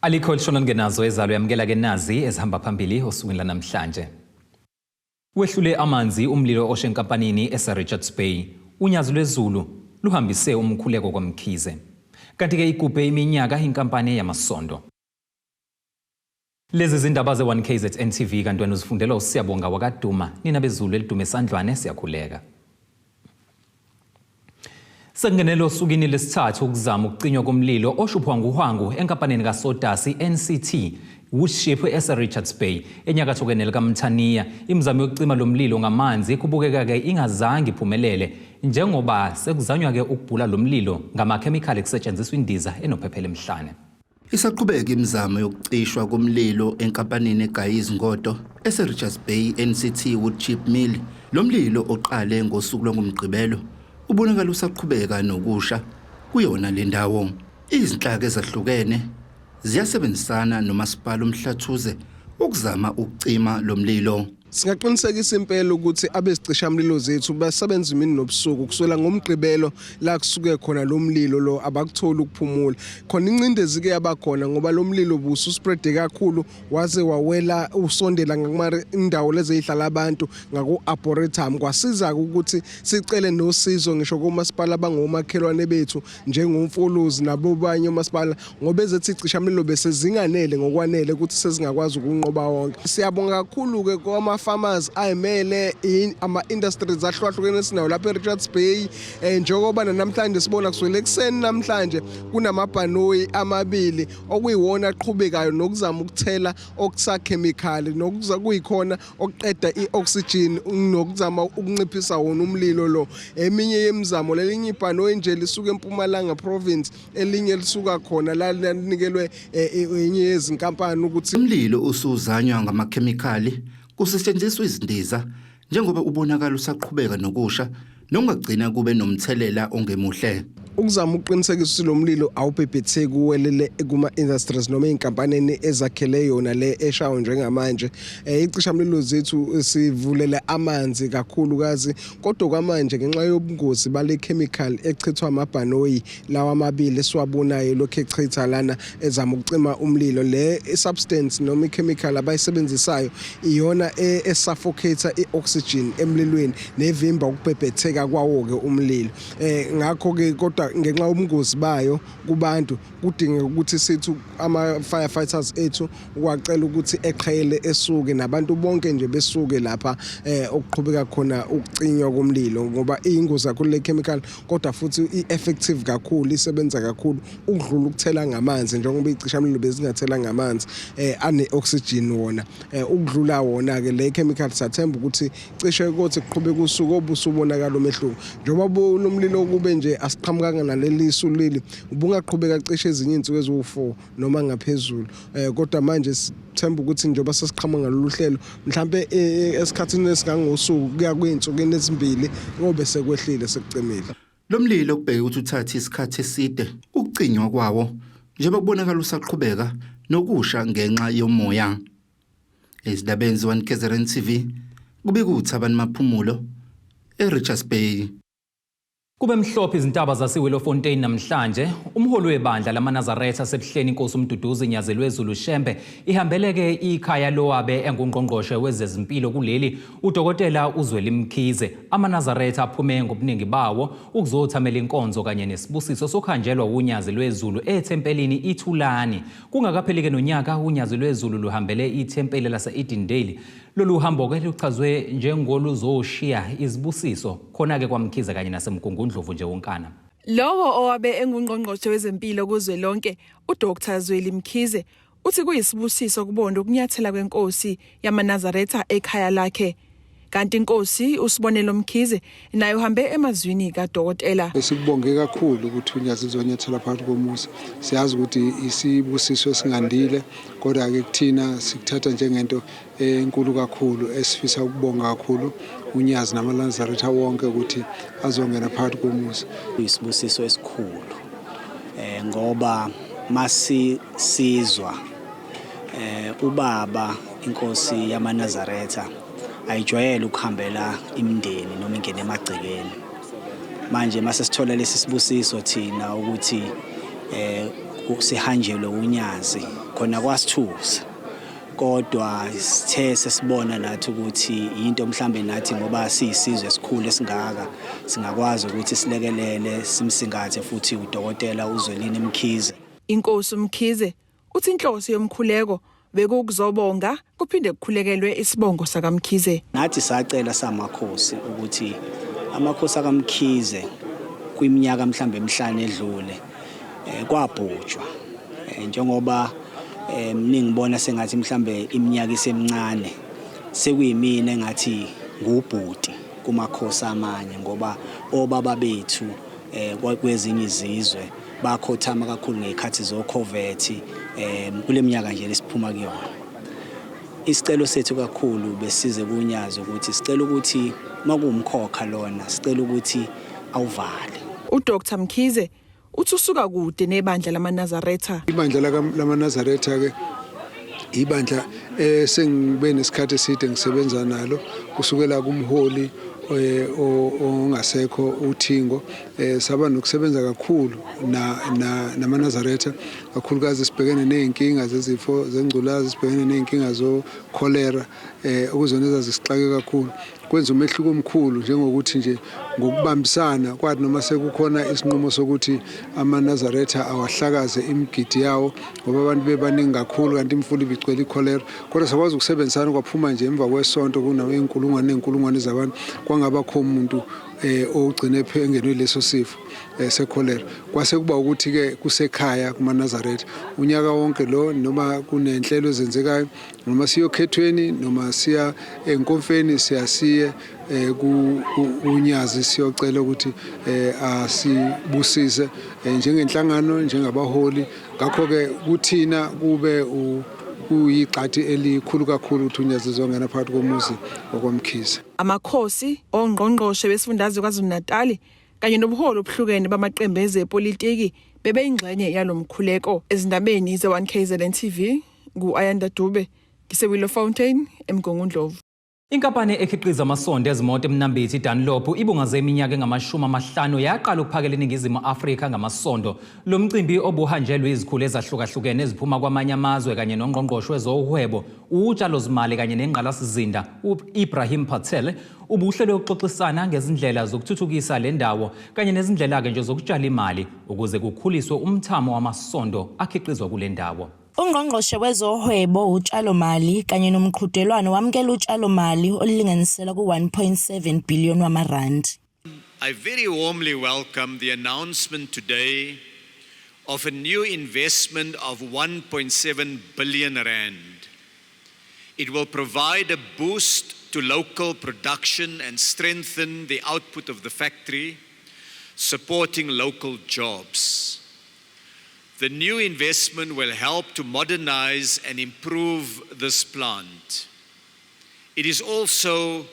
Alikho elishona lingenazo ezalo yamukela ke nazi ezihamba phambili osukwini lanamhlanje. Wehlule amanzi umlilo oshe enkampanini eseRichards Bay. Unyazi lwezulu luhambise umkhuleko kwaMkhize. Kanti-ke igubhe iminyaka inkampani yamasondo. Lezi zindaba ze-1KZN TV kanti wena uzifundelwa uSiyabonga wakaDuma. Nina bezulu elidume esandlwane siyakhuleka. Sekungenele osukwini lesithathu ukuzama ukucinywa komlilo oshuphwanguhwangu enkampanini kaSodasi NCT Woodship eseRichards Bay enyakatho kenelikamthaniya. Imizamo yokucima lo mlilo ngamanzi kubukeka-ke ingazange iphumelele njengoba sekuzanywa-ke ukubhula lo mlilo ngamakhemikhali kusetshenziswa indiza enophephela emhlane. Isaqhubeka imizamo yokucishwa komlilo enkampanini egaya izingodo eseRichards Bay NCT Woodchip Mill. Lo mlilo oqale ngosuku lwangoMgqibelo ubonakala usaqhubeka nokusha kuyona le ndawo. Izinhlaka ezahlukene ziyasebenzisana nomasipala uMhlathuze ukuzama ukucima lo mlilo. Singaqinisekisa impela ukuthi abezicishamlilo zethu basebenza imini nobusuku kusukela ngoMgqibelo la kusuke khona lo mlilo lo, abakutholi ukuphumula. Khona incindezi ke yabakhona ngoba lo mlilo bususpreade kakhulu waze wawela usondela ngakuma indawo lezi ezihlala abantu ngaku-arboretum. Kwasiza ukuthi sicele nosizo ngisho komasipala abangomakhelwane bethu njengoMfolozi nabobanye omasipala ngoba ezethi icishamlilo bese zinganele ngokwanele ukuthi sezingakwazi ukunqoba wonke. Siyabonga kakhulu-ke kwama-farmers ayimele ama-industries ahlukahlukene esinawo lapha e-Richards Bay, njengoba namhlanje sibona kusukela ekuseni namhlanje kunamabhanoyi amabili okuyiwona aqhubekayo nokuzama ukuthela okusakhemikhali nokuza kuyikhona okuqeda i-oxygen nokuzama ukunciphisa wona umlilo lo. Eminye yemizamo, lelinye ibhanoyi nje lisuka eMpumalanga province, elinye lisuka khona la linikelwe enye yezinkampani ukuthi Umlilo usuzanywa ngamakhemikhali kusetshenziswa izindiza njengoba ubonakala usaqhubeka nokusha nokungagcina kube nomthelela ongemuhle. Ukuzama ukuqinisekisa ukuthi lo mlilo awubhebhetheki uwelele kuma-industries noma ey'nkampanini ezakhele yona le eshayo njengamanje. Icishamlilo zethu sivulele amanzi kakhulukazi, kodwa kwamanje ngenxa yobungozi bale chemical echithwa amabhanoyi lawa amabili esiwabonayo lokhu echitha lana ezama ukucima umlilo, le substance noma i-chemical abayisebenzisayo iyona esuffocate i-oxygen emlilweni nevimba ukubhebhetheka kwawo-ke umlilo. Ngakho-ke kodwa ngenxa yobungozi bayo kubantu kudingeka ukuthi sithi ama-firefighters ethu ukwacela ukuthi eqhele esuke nabantu bonke nje besuke lapha okuqhubeka khona ukucinywa komlilo, ngoba iyingozi kakhulu le chemical, kodwa futhi i-effective kakhulu, isebenza kakhulu ukudlula ukuthela ngamanzi njengoba icishamlilo bezingathela ngamanzi ane-oxygen wona, ukudlula wona-ke le chemical. Sathemba ukuthi cishe kothi kuqhubeka usuku obusubonakala umehluko njengoba lo mlilo kube nje asiqhamukanga naleli su leli, ubungaqhubeka cishe ezinye iy'nsuku eziwu-4 noma ngaphezulu, kodwa manje sithemba ukuthi njengoba sesiqhamuka ngalolu hlelo mhlampe esikhathini esingangosuku kuya kwiy'nsukwini ezimbili ngobe sekwehlile sekucimile. Lo mlilo kubheke ukuthi uthathe isikhathi eside ukucinywa kwawo njengoba kubonakala usaqhubeka nokusha ngenxa yomoya. Ezindabeni ze-1 KZN TV kubika uThabani Maphumulo eRichards Bay. Kube mhlophe izintaba zaseWillowfontein namhlanje. Umholi webandla lamaNazaretha aseBuhleni inkosi uMduduzi Nyazelwezulu Shembe ihambeleke ikhaya lowabe engungqongqoshe wezezimpilo kuleli uDokotela uZweli Mkhize. AmaNazaretha aphume ngobuningi bawo ukuzothamela inkonzo kanye nesibusiso sokuhanjelwa wuNyazi Lwezulu ethempelini iThulani. Kungakapheli-ke nonyaka uNyazi Lwezulu luhambele ithempeli lase-Edendale. Lolu hambo-ke luchazwe njengoluzoshiya izibusiso khona-ke kwaMkhize kanye naseMgungundlovu nje wonkana. Lowo owabe engungqongqoshe wezempilo kuzwelonke uDr Zweli Mkhize uthi kuyisibusiso kubona ukunyathela kwenkosi yamaNazaretha ekhaya lakhe. Kanti inkosi uSibonelo Mkhize naye uhambe emazwini kadokotela. Sikubonge kakhulu ukuthi uNyazi luzonyathela phakathi komuzi. Siyazi ukuthi isibusiso esingandile, kodwa-ke kuthina sikuthatha njengento enkulu kakhulu esifisa ukubonga kakhulu uNyazi namaNazaretha wonke ukuthi azongena phakathi komuzi. Kuyisibusiso esikhulu ngoba masisizwa ubaba inkosi yamaNazaretha ayijwayele ukuhambela imindeni noma ingene emagcekeni. Manje mase sithola lesi sibusiso thina ukuthi Sihanjelwe uNyazi khona kwasithusa, kodwa sithe sesibona nathi ukuthi into mhlambe nathi ngoba siyisizwe esikhulu esingaka singakwazi ukuthi silekelele simsingathe futhi udokotela uZwelini Mkhize. Inkosi uMkhize uthi inhloso yomkhuleko bekukuzobonga kuphinde kukhulekelwe isibongo sakaMkhize. Nathi sacela samakhosi ukuthi amakhosi akaMkhize kwiminyaka mhlambe emihlanu edlule kwabhujwa, njengoba ningibona sengathi mhlambe iminyaka isemncane, sekuyimina engathi ngubhuti kumakhosi amanye, ngoba obaba bethu kwezinye izizwe bakhothama kakhulu ngezikhathi zokhovethi. Kule minyaka nje lesiphuma kuyona, isicelo sethu kakhulu besize kuNyazi ukuthi sicela ukuthi makuwumkhokha lona, sicela ukuthi awuvale. UDr Mkhize uthi usuka kude nebandla lamaNazaretha. Ibandla lamaNazaretha ke ibandla sengibe nesikhathi eside ngisebenza nalo, kusukela kumholi ongasekho uThingo. Saba nokusebenza kakhulu na namaNazaretha, kakhulukazi sibhekene nezinkinga zezifo zengculazi, sibhekene nezinkinga zo cholera, okuzona ezazisixake kakhulu. Kwenza umehluko omkhulu njengokuthi nje ngokubambisana kwathi noma sekukhona isinqumo sokuthi amaNazaretha awahlakaze imigidi yawo ngoba abantu bebaningi kakhulu kanti imfula ibigcwele ikholera, kodwa sakwazi ukusebenzisana kwaphuma nje emva kwesonto kuney'nkulungwane ney'nkulungwane zabantu, kwangabakho umuntu ogcine engenwe leso sifo sekholera. Kwase kuba ukuthi-ke kusekhaya kumaNazaretha unyaka wonke lo, noma kunenhlelo ezenzekayo, noma siyokhethweni, noma siya enkomfeni, siyasiye kuNyazi siyocela ukuthi asibusise njengenhlangano, njengabaholi. Ngakho-ke kuthina kube kuyigxathi elikhulu kakhulu ukuthi uNyazi luzongena phakathi komuzi wakwaMkhize. Amakhosi, ongqongqoshe besifundazwe KwaZulu-Natal kanye nobuholi obuhlukene bamaqembu ezepolitiki bebeyingxenye yalomkhuleko. Ezindabeni ze-1 KZN TV, ngu-Ayanda Dube, ngise-Willowfontein, eMgungundlovu. Inkampani ekhiqiza amasondo ezimoto eMnambithi, iDunlop, ibungaze iminyaka engama-50 yaqala ukuphakela iNingizimu Afrika ngamasondo. Lo mcimbi obuhanjelwe izikhulu ezahlukahlukene eziphuma kwamanye amazwe kanye nongqongqoshe wezohwebo, utshalozimali kanye nengqalasizinda u-Ibrahim Patel ubuhlelwe ukuxoxisana ngezindlela zokuthuthukisa le ndawo kanye nezindlela-ke nje zokutshala imali ukuze kukhuliswe umthamo wamasondo akhiqizwa kule ndawo. Ungqongqoshe wezohwebo, utshalomali kanye nomqhudelwano wamukela utshalomali olulinganiselwa ku-1.7 billion wamarandi. I very warmly welcome the announcement today of a new investment of 1.7 billion rand. It will provide a boost to local production and strengthen the output of the factory, supporting local jobs. The new investment will help to modernize and improve this plant. It is also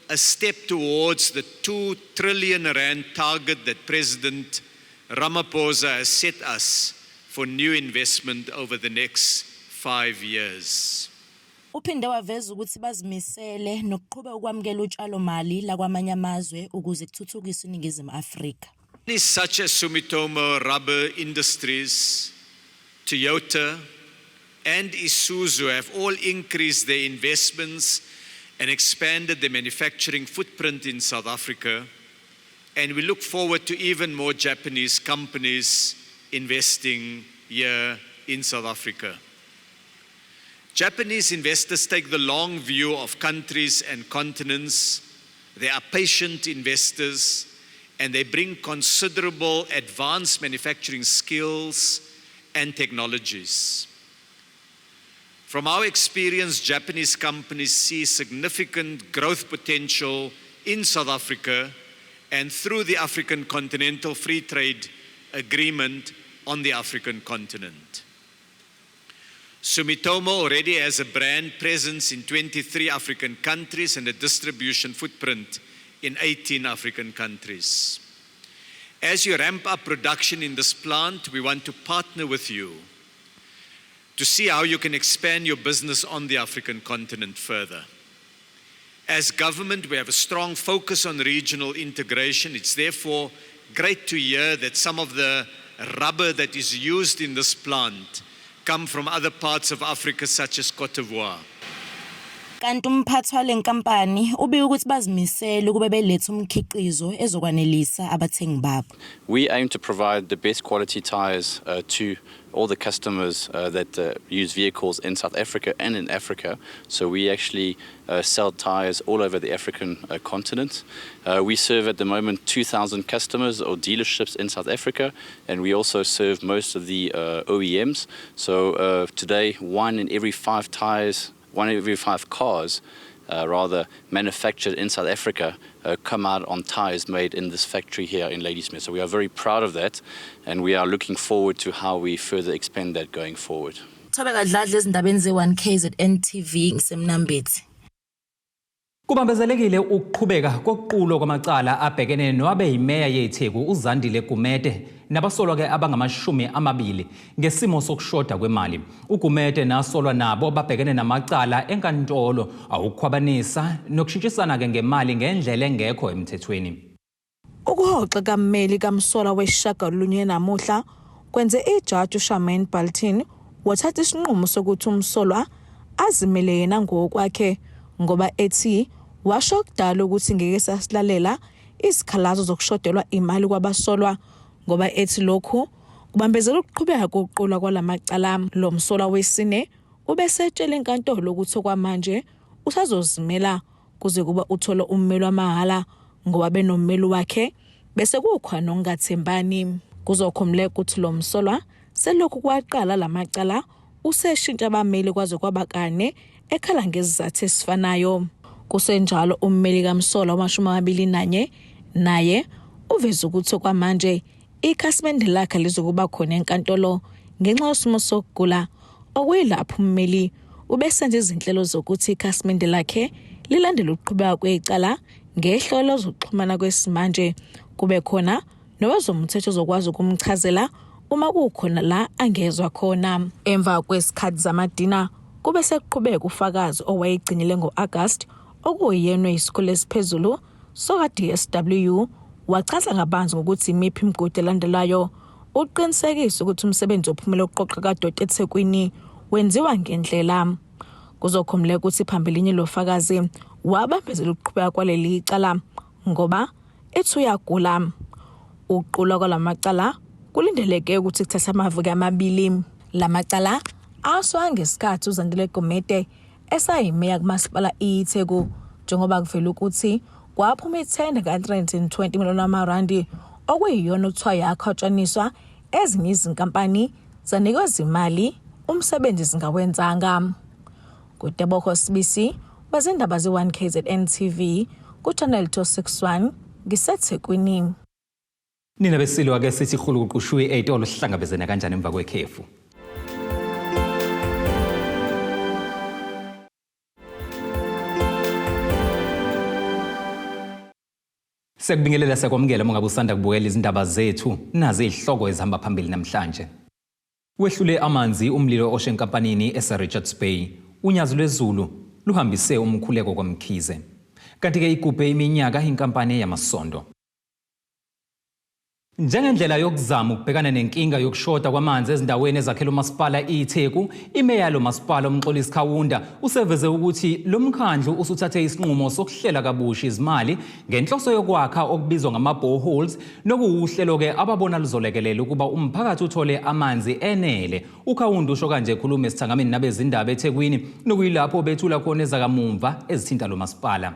a step towards the 2 trillion rand target that President Ramaphosa has set us for new investment over the next 5 years. Uphinde waveza ukuthi bazimisele nokuqhubeka ukwamukela utshalomali lakwamanye amazwe ukuze kuthuthukiswe iNingizimu Afrika. Companies such as Sumitomo Rubber Industries, Toyota, and Isuzu have all increased their investments and expanded their manufacturing footprint in South Africa. And we look forward to even more Japanese companies investing here in South Africa. Japanese investors take the long view of countries and continents. They are patient investors and they bring considerable advanced manufacturing skills and technologies. From our experience, Japanese companies see significant growth potential in South Africa and through the African Continental Free Trade Agreement on the African continent. Sumitomo already has a brand presence in 23 African countries and a distribution footprint in 18 African countries. As you ramp up production in this plant, we want to partner with you to see how you can expand your business on the African continent further. As government, we have a strong focus on regional integration. It's therefore great to hear that some of the rubber that is used in this plant come from other parts of Africa such as Cote d'Ivoire. Kanti umphathi wale nkampani ubike ukuthi bazimisele ukube beletha umkhiqizo ezokwanelisa abathengi babo. We aim to provide the best quality tires to all the customers that use vehicles in South Africa and in Africa. So we actually sell tires all over the African continent. We serve at the moment 2,000 customers or dealerships in South Africa, and we also serve most of the OEMs. So today, one in every five tires, one in every five cars, rather manufactured in South Africa, come out on tires made in this factory here in Ladysmith. So we are very proud of that, and we are looking forward to how we further expand that going forward. Thobeka Dladla ezindabeni ze-1 KZN TV ngiseMnambithi. Kubambezelekile ukuqhubeka kokuqulwa kwamacala abhekene nowabe yimeya yeTheku uZandile Gumede nabasolwa ke abangama-20 ngesimo sokushoda kwemali. UGumede nasolwa nabo babhekene namacala enkantolo awukukhwabanisa nokushintshisana ke ngemali ngendlela engekho emthethweni. Ukuhoxa kammeli kamsolwa wesishiyagalolunye namuhla kwenze ijaji uCharmaine Balton wathatha isinqumo sokuthi umsolwa azimele yena ngokwakhe ngoba ethi washo kudala ukuthi ngeke sasilalela izikhalazo zokushodelwa imali kwabasolwa ngoba ethi lokhu kubambezela ukuqhubeka kokuqulwa kwalamacala. Lo msolwa wesine ubesetshela inkantolo ukuthi okwamanje usazozimela kuze kuba uthole ummeli wamahhala ngoba benommeli wakhe bese kukhona nokungathembani. Kuzokhumbuleka ukuthi lo msolwa selokhu kwaqala lamacala useshintsha abameli kwaze kwaba kane ekhala ngezizathu esifanayo. Kusenjalo ummeli kamsolwa wama-21 naye uveze ukuthi okwamanje ikhasimende lakhe lizokuba khona enkantolo ngenxa yesimo sokugula, okuyilapho ummeli ubesenza izinhlelo zokuthi ikhasimende lakhe lilandele ukuqhubeka kwecala ngehlelo zokuxhumana kwesimanje, kube khona nowezomthetho ozokwazi ukumchazela uma kukhona la angezwa khona. Emva kwesikhathi zamadina kube sekuqhubeka ufakazi owayegcinile ngo-August okuyena isikole esiphezulu soka DSW wachaza ngabanzi ngokuthi imiphi imigodi elandelayo, uqinisekisa ukuthi umsebenzi ophumela ukuqoqa kadoti eThekwini wenziwa ngendlela. Kuzokhumbuleka ukuthi phambilini lo fakazi wabambezela ukuqhubeka kwaleli cala ngoba ethi uyagula. Ukuqulwa kwalamacala kulindeleke ukuthi kuthathe amaviki amabili. Lamacala aswa ngesikhathi uZandile Gumede esayimeya kumasipala iTheku, njengoba kuvela ukuthi kwaphuma ithenda ka-320 million amarandi okuyiyona okuthiwa yakhwatshaniswa ezinye izinkampani zanikwa imali umsebenzi zingawenzanga. Kuteboho Sibisi wezindaba ze-1 KZN TV ku-Channel 261 ngiseThekwini. Nina besilwa ke sithi hulukuqushuwe ey'tolo, sihlangabezene kanjani emva kwekhefu. Siyakubingelela, siyakwamukela uma ngabe usanda kubukela izindaba zethu. Nazi izihloko ezihamba phambili namhlanje. Wehlule amanzi umlilo oshe enkampanini ese-Richards Bay. Unyazi lwezulu luhambise umkhuleko kwaMkhize. Kanti-ke igubhe iminyaka inkampani yamasondo. Njengendlela yokuzama ukubhekana nenkinga yokushoda kwamanzi ezindaweni ezakhela umasipala iTheku, imeya lo masipala uMxolisi Khawunda useveze ukuthi lo mkhandlu usuthathe isinqumo sokuhlela kabusha izimali ngenhloso yokwakha okubizwa ngama-boreholes, nokuwuhlelo-ke ababona luzolekelela ukuba umphakathi uthole amanzi enele. UKhawunda usho kanje ekhuluma esithangamini nabezindaba eThekwini, nokuyilapho bethula khona ezakamumva ezithinta lo masipala.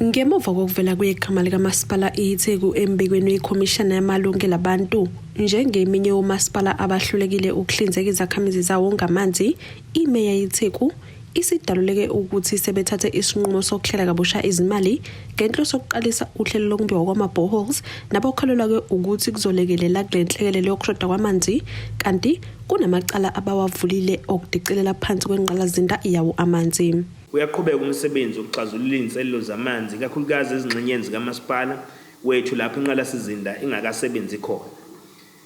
Ngemuva kokuvela kwegama likamasipala iTheku embikweni wekhomishana yamalungelo abantu njengeminye yomasipala abahlulekile ukuhlinzeka izakhamizi zawo ngamanzi, imeya yeTheku isidaluleke ukuthi sebethathe isinqumo sokuhlela kabusha izimali ngenhloso yokuqalisa uhlelo lokumbiwa kwama-boreholes nabakholelwa-ke ukuthi kuzolekelela kule nhlekelele yokushoda kwamanzi, kanti kunamacala abawavulile okudicilela phansi kwengqalasizinda yawo amanzi. Uyaqhubeka umsebenzi wokuxazulula izinselelo zamanzi, ikakhulukazi ezingxenyeni zikamasipala wethu lapho inqalasizinda ingakasebenzi khona.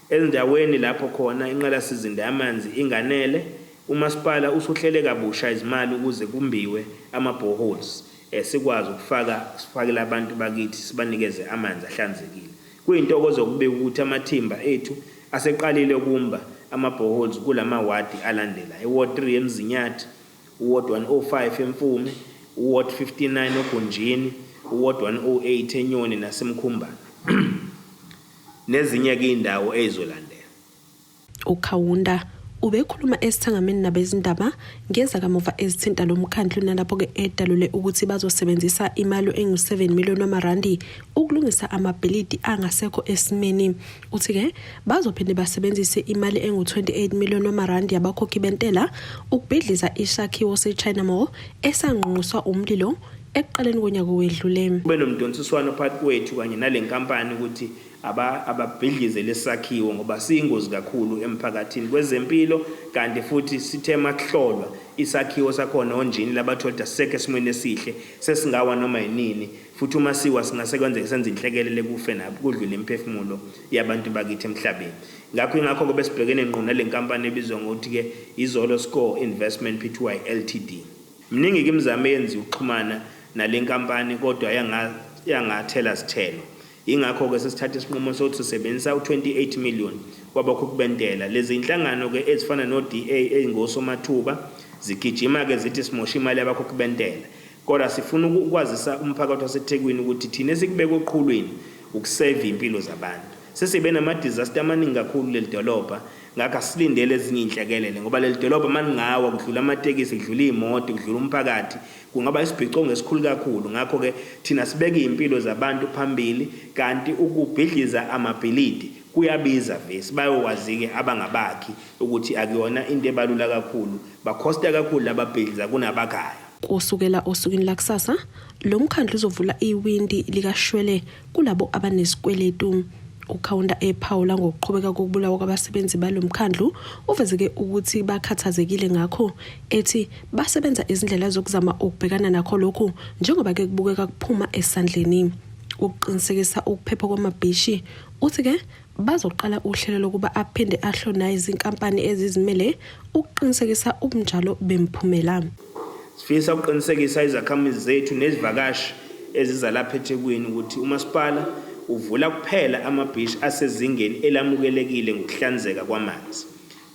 Ezindaweni lapho khona inqalasizinda yamanzi inganele, umasipala usuhlele kabusha izimali ukuze kumbiwe ama-boreholes, sikwazi ukufaka sifakele abantu bakithi, sibanikeze amanzi ahlanzekile. Kuyintokozo ukubika ukuthi amathimba ethu Aseqalile ukumba ama-boreholes kulama wadi alandela: i-Ward 3 eMzinyathi, u-Ward 105 eMfume, u-Ward 59 oGunjini, u-Ward 108 eNyoni naseMkhumbane, nezinye-ke iy'ndawo ey'zolandela. UKaunda ubekhuluma esithangamini nabezindaba ngezakamuva ezithinta lo mkhandlu nalapho-ke edalule ukuthi bazosebenzisa imali engu-7 million wamarandi ukulungisa amabhilidi angasekho esimeni. Uthi-ke bazophinde basebenzise imali engu-28 million wamarandi yabakhokhi bentela ukubhidliza isakhiwo se-China Mall esangqongqiswa umlilo ekuqaleni konyaka owedlule. Kube nomdonsiswano phakathi kwethu kanye nale nkampani ukuthi ababhidlize lesakhiwo ngoba siyingozi kakhulu emphakathini kwezempilo, kanti futhi sithe makuhlolwa isakhiwo sakhona onjini labathola ukuthi asisekho esimweni esihle, sesingawa noma yinini, futhi uma siwa singase kwenzeke senze inhlekelele, kufe nabo, kudlule imiphefumulo yabantu bakithi emhlabeni. Ngakho ingakho-ke besibhekene ngqo nale nkampani ebizwa ngokuthi-ke iZolo Score Investment Pty Ltd. Miningi-ke imizamo eyenziwe ukuxhumana nale nkampani kodwa yangathela zithelo. Yingakho-ke sesithatha isinqumo sokuthi sisebenzisa u-28 million wabakhokhi bentela. Lezi zinhlangano-ke ezifana no-DA ezingosomathuba zigijima-ke zithi simosha imali yabakhokhi bentela. Kodwa sifuna ukwazisa umphakathi waseThekwini ukuthi thina esikubeka oqhulwini ukuseva iy'mpilo zabantu. Sesibe nama-disaster amaningi kakhulu kuleli dolobha, ngakho asilindele ezinye iy'nhlekelele ngoba leli dolobha uma lingawa kudlula amatekisi, kudlula iy'moto, kudlula umphakathi, kungaba isibhicongo esikhulu kakhulu. Ngakho-ke thina sibeke iy'mpilo zabantu phambili, kanti ukubhidliza amabhilidi kuyabiza vesi. Bayokwazi-ke abangabakhi ukuthi akuyona into ebalula kakhulu, bakhosta kakhulu lababhidliza kunabakhayo. Kusukela osukwini lakusasa, lo mkhandlu uzovula iwindi likashwele kulabo abanesikweletu. UKaunda ephawula ngokuqhubeka kokubulawa kwabasebenzi balo mkhandlu uvezeke ukuthi bakhathazekile ngakho, ethi basebenza izindlela zokuzama ukubhekana nakho lokhu njengoba ke kubukeka kuphuma esandleni. Ukuqinisekisa ukuphepha kwamabhishi, uthi-ke bazoqala uhlelo lokuba aphinde ahlonwe izinkampani ezizimele ukuqinisekisa ubunjalo bemphumela. Sifisa ukuqinisekisa izakhamizi zethu nezivakashi eziza lapha eThekwini ukuthi umasipala uvula kuphela amabhishi asezingeni elamukelekile ngokuhlanzeka kwamanzi.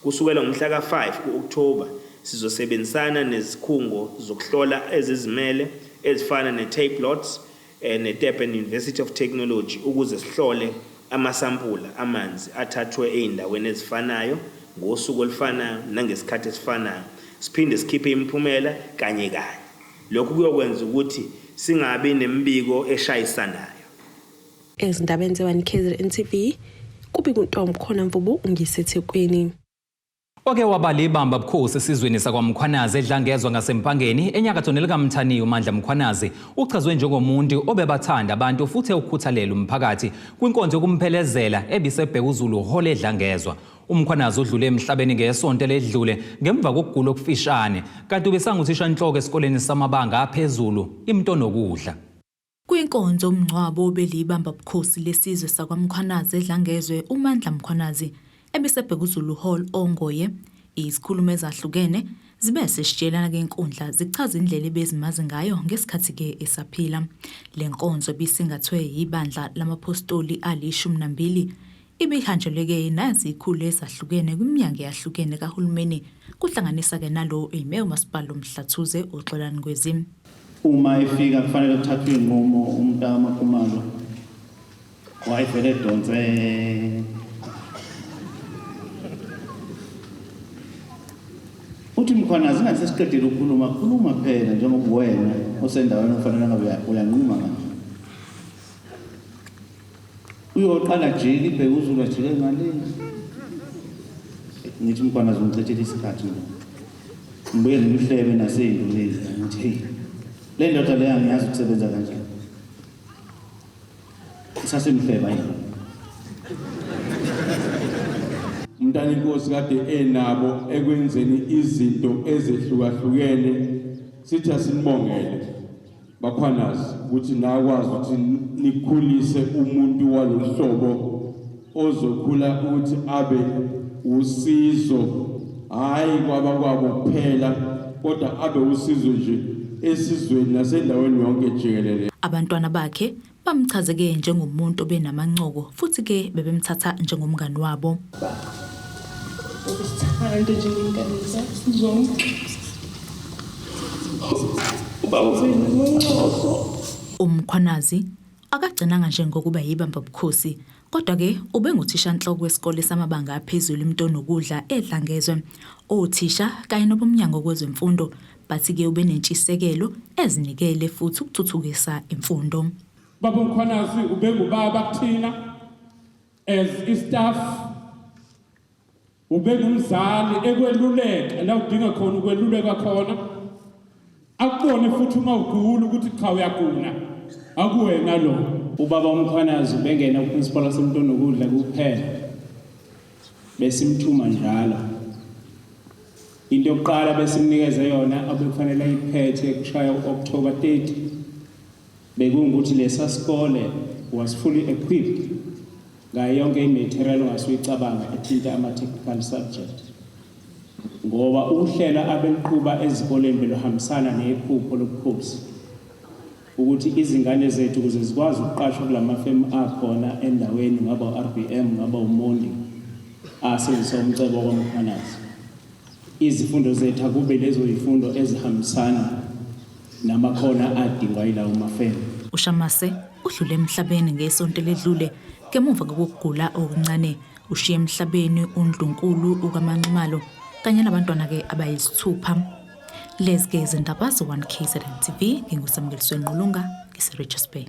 Kusukela ngomhla ka-5 ku-Okthoba sizosebenzisana nezikhungo zokuhlola ezizimele ezifana ne-Tablot neDurban University of Technology ukuze sihlole amasampula amanzi athathwe ey'ndaweni ezifanayo ngosuku olufanayo nangesikhathi esifanayo, siphinde sikhiphe imiphumela kanye kanye. Lokhu kuyokwenza ukuthi singabi nemibiko eshayisanayo. Ezindabeni ze-1 KZN TV, kubika uNtomkhona Mvubu ngiseThekwini. Oke waba libamba bukhosi esizweni sakwaMkhwanazi eDlangezwa ngaseMpangeni enyakatho nelikaMthaniya uMandla Mkhwanazi uchazwe njengomuntu obebathanda abantu futhi ewukhuthalela umphakathi kwinkonzo yokumphelezela ebiseBhekuzulu Hall eDlangezwa. UMkhwanazi udlule emhlabeni ngesonto eledlule ngemva kokugula okufishane, kanti ubesanguthishanhloko esikoleni samabanga aphezulu iMntonokudla. Kwinkonzo yomngcwabo obeliyibamba bukhosi lesizwe sakwaMkhwanazi eDlangezwe uMandla Mkhwanazi ebiseBhekuzulu Hall oNgoye, izikhulumi ezahlukene zibe sesitshelana kenkundla zichaza indlela ebezimazi ngayo ngesikhathi-ke esaphila. Le nkonzo ebisingathwe yibandla lamaphostoli ali-12 ibihanjelwe-ke nazikhulu ezahlukene kwiminyango eyahlukene kahulumeni kuhlanganisa-ke nalo oyimeya umasipala uMhlathuze uXolani Ngwezi. Uma efika kufanele kuthathwe iy'nqumo uMntakaMakhumalo wayevele edonse uthi Mkhwanazi ingani sesiqedile ukukhuluma khuluma phela njengoba wena osendaweni ofanele ngabe uyanquma manje uyoqala jike ibheke uzulu ajike ngale ngithi Mkhwanazi ungichithela isikhathi nje ngibuye ngimhlebe nasey'nduneni ngithi hey le ndoda leyo angiyazi ukusebenza kanjani isasemhleba yini. Umntanenkosi kade enabo ekwenzeni izinto ezehlukahlukene, sithi asinibongele Bakhwanazi ukuthi nakwazi ukuthi nikhulise umuntu walolu hlobo ozokhula ukuthi abe usizo, hhayi kwabakwabo kuphela kodwa abe usizo nje esizweni nasendaweni yonke jikelele. Abantwana bakhe. Bamchaze-ke njengomuntu obenamancoko futhi-ke bebemthatha njengomngani wabo. Ubusithanda njengengane zakho zonke. Ubaba ubenamancoko. UMkhwanazi akagcinanga nje ngokuba yibamba bukhosi kodwa-ke ubenguthishanhloko wesikole samabanga aphezulu iMntonokudla eDlangezwe. Othisha kanye nobomnyango kwezemfundo bathi-ke ubenentshisekelo ezinikele futhi ukuthuthukisa imfundo. Baba Mkhwanazi ubengubaba kuthina as istaff, ubengumzali ekweluleka la udinga khona ukweluleka khona, akubone futhi uma ugula ukuthi cha uyagula, akuwena lo. Ubaba uMkhwanazi ubengena uprincipal waseMntonokudla kuphela, besimthuma njalo. Into yokuqala besimnikeze yona obekufanele ayiphethe kushaya u-October 30 bekungukuthi lesa sikole was fully equipped ngayo yonke i-material ongasuyicabanga ethinta ama-technical subject, ngoba uhlelo abeluqhuba ezikoleni beluhambisana nephupho lobukhosi ukuthi izingane zethu ukuze zikwazi ukuqashwa kulamafemu akhona endaweni, ngaba u-RBM, ngaba uMondi, asebenzisa umcebo kwaMkhwanazi, izifundo zethu akube lezo zifundo ezihambisana namakhona adingwa yilawo mafemu. UShamase udlule emhlabeni ngesonto eledlule ngemuva kokugula okuncane. Ushiye emhlabeni uNdlunkulu ukaMaNxumalo kanye nabantwana-ke abayisithupha. Lezi-ke izindaba ze-1 KZN TV, nginguSamukeliswe Ngqulunga, ngise-Richards Bay.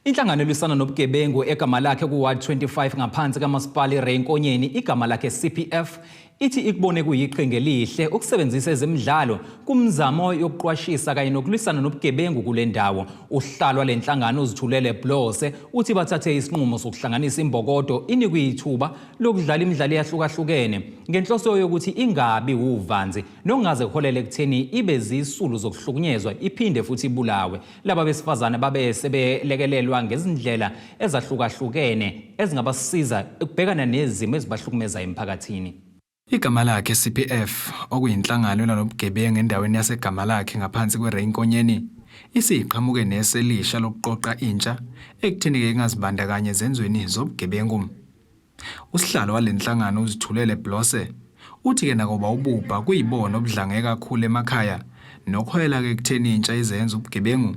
Inhlangano elwisana nobugebengu egama lakhe ku-Ward 25 ngaphansi kaMasipala iRay Nkonyeni, igama lakhe CPF, ithi ikubone kuyiqhinga elihle ukusebenzisa ezemidlalo kumzamo yokuqwashisa kanye nokulwisana nobugebengu kule ndawo. Uhlalwa lenhlangano uZithulele Blose uthi bathathe isinqumo sokuhlanganisa imbokodo inikwe ithuba lokudlala imidlalo eyahlukahlukene ngenhloso yokuthi ingabi wuvanzi nokungaze kuholele ekutheni ibe zisulu zokuhlukunyezwa iphinde futhi ibulawe. Laba besifazane babe sebelekelelwa ngezindlela ezahlukahlukene ezingabasiza ukubhekana nezimo ezibahlukumeza emphakathini. Igama lakhe CPF, okuyinhlangano elwa nobugebengu endaweni yaseGamalakhe ngaphansi kweRay Nkonyeni, isiqhamuke nese elisha lokuqoqa intsha ekutheni-ke ingazibandakanyi ezenzweni zobugebengu. Usihlalo wale nhlangano uZithulele Blose uthi-ke nakuba ububha kuyibona obudlange kakhulu emakhaya nokuholela-ke ekutheni intsha izenze ubugebengu,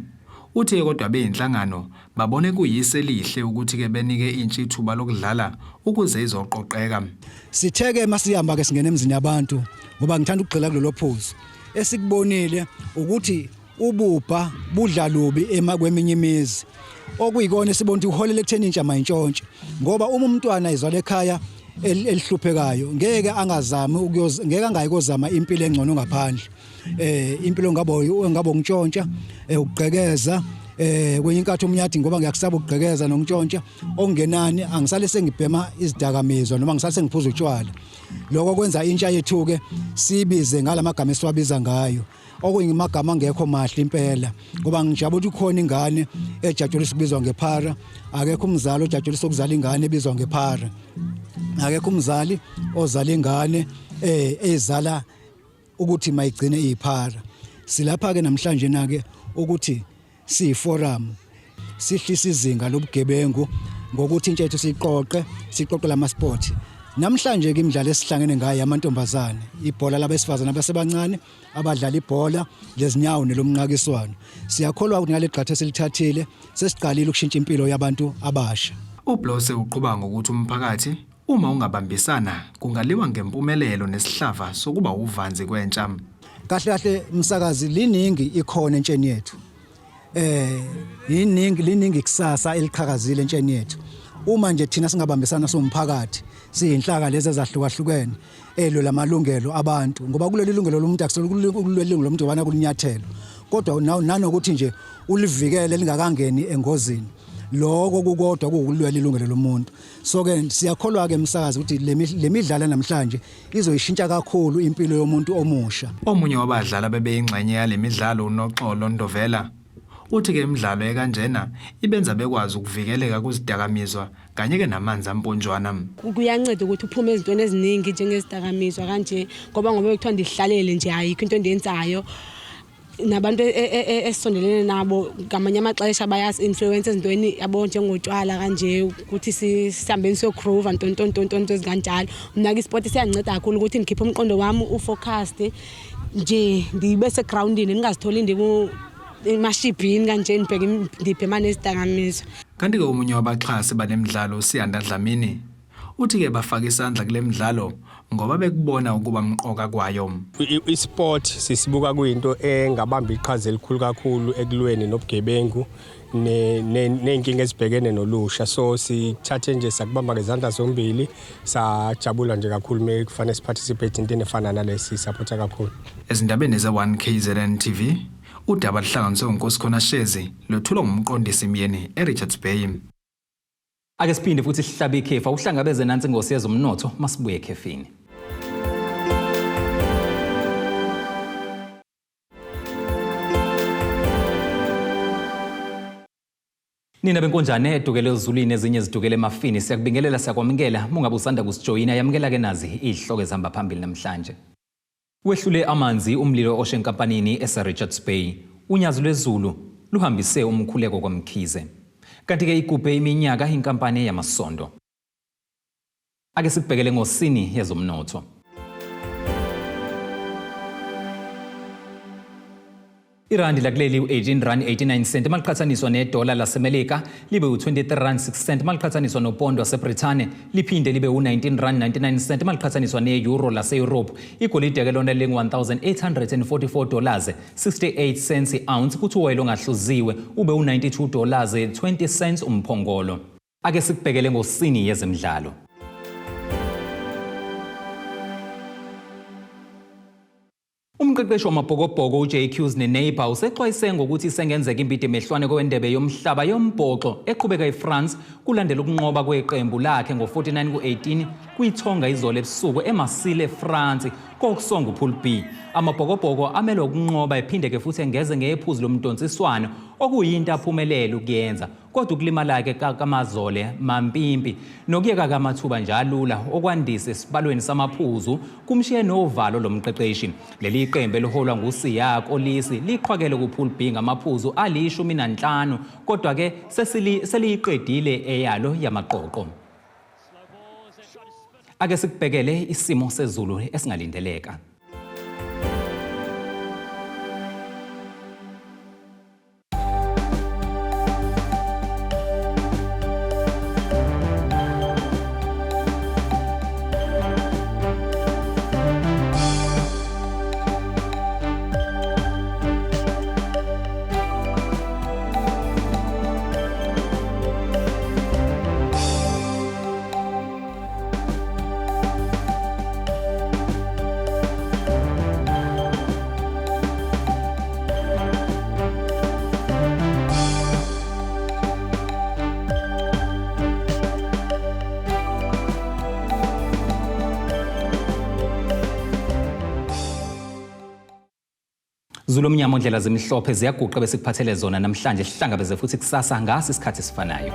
uthi-ke kodwa beyinhlangano babone kuyise elihle ukuthi-ke benike intsha ithuba lokudlala ukuze izoqoqeka. Sithe-ke masihamba ke singena emzini yabantu, ngoba ngithanda ukugxila kulelo phuzu. Esikubonile ukuthi ububha budla lubi ema kweminye imizi, okuyikona esibona ukuthi kuholela ekutheni intsha mayintshontshe, ngoba uma umntwana ezalwa ekhaya elihluphekayo ngeke angazami ukuyoz ngeke angayi kozama impilo engcono ngaphandle, impilo ngabo ngabo ngitshontsha, ukugqekeza, kwenye inkathi umnyathi, ngoba ngiyakusaba ukugqekeza nokuntshontsha, okungenani angisale sengibhema izidakamizwa noma ngisale sengiphuza utshwala. Lokho kwenza intsha yethu ke sibize ngalamagama esiwabiza ngayo, okuyimagama angekho mahle impela, ngoba ngijabula ukuthi kukhona ingane ejatshuliswa ukubizwa ngephara. Akekho umzali ojatshuliswa ukuzala ingane ebizwa ngephara. Akekho umzali ozala ingane ezala ukuthi mayigcine iphara. Silapha ke namhlanje na ke ukuthi siyiforum sihlisa izinga lobugebengu ngokuthi intsha yethu siqoqe siqoqe lama sport. Namhlanje ke imidlalo esihlangene ngayo amantombazane, ibhola labesifazana abasebancane abadlala ibhola lezinyawo nelomnqakiswano. Siyakholwa ukuthi ngale gxathu esilithathile sesiqalile ukushintsha impilo yabantu abasha. UBlose uqhuba ngokuthi umphakathi uma ungabambisana kungaliwa ngempumelelo nesihlava sokuba uvanzi kwentsha. Kahle kahle msakazi, liningi ikhona entsheni yethu, iningi liningi kusasa eliqhakazile entsheni yethu, uma nje thina singabambisana somphakathi, siyinhlaka lezi ezahlukahlukene elo lamalungelo abantu, ngoba kuleli lungelo lomuntu akuselo kuleli lungelo lomuntu bana kulinyathelo, kodwa nanokuthi nje ulivikele lingakangeni engozini, lokho kukodwa kuwukulwela ilungelo lomuntu. So ke siyakholwa ke umsakazi ukuthi le midlalo namhlanje izoyishintsha kakhulu impilo yomuntu omusha. Omunye wabadlali abebeyingxenye yale midlalo, uNoxolo Ndovela, uthi-ke imidlalo ekanjena ibenza bekwazi ukuvikeleka kuzidakamizwa kanye-ke namanzi amponjwana. Kuyanceda ukuthi uphume ezintweni eziningi njengezidakamizwa kanje, ngoba kuthiwa ndihlalele nje ayikho into endiyenzayo. Nabantu esisondelene nabo ngamanye amaxesha bayasi-influence ezintweni, yabo, njengotshwala kanje, ukuthi sihambeni siyogroova, ntontontontonto ezikanjalo. Mna-ke isport siyanginceda kakhulu ukuthi ngikhiphe umqondo wami ufocused nje, ndibe segrawundini, ndingazitholi ndiku emashibhini kanje, ndibheke ndibhema nezidakamizwa. Kanti-ke omunye wabaxhasi balemidlalo, uSiyanda Dlamini, uthi-ke bafaka isandla kule midlalo ngoba bekubona ukuba mqoka kwayo. Isport sisibuka kuyinto engabamba iqhaza elikhulu kakhulu ekulweni nobugebengu ney'nkinga ezibhekene nolusha, so sithathe nje sakubamba ngezandla zombili, sajabula nje kakhulu uma kufanele siparticipate into efana nalesi, sisaphotha kakhulu. Ezindabeni ze-1 KZN TV, udaba luhlanganiswe uNkosikhona Shezi, lwethulwa ngumqondisi Myeni eRichards Bay. Ake siphinde futhi sihlabe ikhefu, awuhlangabeze nansi ingosi yezomnotho masibuye ekhefini. Nina benkonjane edukele ezulwini, ezinye zidukele emafini, siyakubingelela, siyakwamukela. Mungabe usanda kusijoyina, yamukela ke nazi izihloko ezihamba phambili namhlanje. Wehlule amanzi umlilo oshe enkampanini ese-Richards Bay. Unyazi lwezulu luhambise umkhuleko kwaMkhize. Kanti-ke igubhe iminyaka inkampani yamasondo. Ake sikubhekele ngosini yezomnotho. Irandi lakuleli u-18 rand 89 cent maliqhathaniswa nedola laseMelika, libe u-23 rand 6 cent maliqhathaniswa nopondo waseBrithani, liphinde libe u-19 rand 99 cent maliqhathaniswa ne-euro lase-Europe. Igolide ke lona lingu-1844 dollars 68 cents i-ounce, kuthi uwoyela ongahluziwe ube u-92 dollars 20 cents umphongolo. Ake sikubhekele ngosini yezemidlalo. Umqeqeshi wamaBhokobhoko uJacques Nienaber usexwayise ngokuthi sengenzeka impide mehlwane kowendebe yomhlaba yombhoxo eqhubeka eFrance, kulandela ukunqoba kweqembu lakhe ngo-49 ku-18 kwiTonga izolo ebusuku eMarseille, eFrance, kokusonga uPool B. Amabhokobhoko amelwe ukunqoba ephinde-ke futhi engeze ngephuzu lomdonsiswano, okuyinto aphumelele ukuyenza, kodwa ukulimala-ke kaMazole Mapimpi nokuyeka kamathuba njalula okwandisa esibalweni samaphuzu kumshiye novalo lomqeqeshi. Leli qembu eliholwa nguSiya Kolisi liqhwakele kuPool B ngamaphuzu ali-15, kodwa-ke seliyiqedile eyalo yamaqoqo. Ake sikubhekele isimo sezulu esingalindeleka. Zulu omnyama, ondlela zimhlophe ziyaguqa, besikuphathele zona namhlanje. Sihlangabeze futhi kusasa ngasi isikhathi esifanayo.